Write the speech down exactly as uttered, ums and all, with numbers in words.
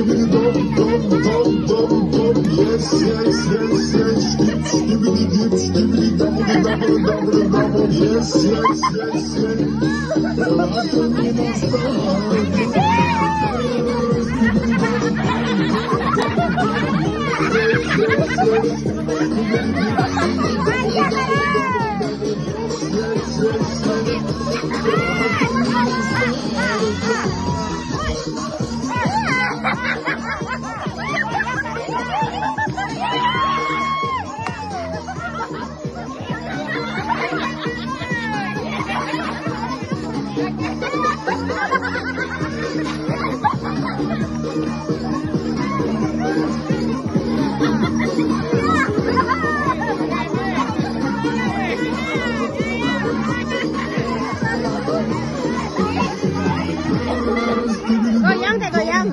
Yes, yes, yes, yes. Skip, skip, skip, skip, double, double, double, double. Yes, yes, yes, yes. Goyang, Kak, goyang.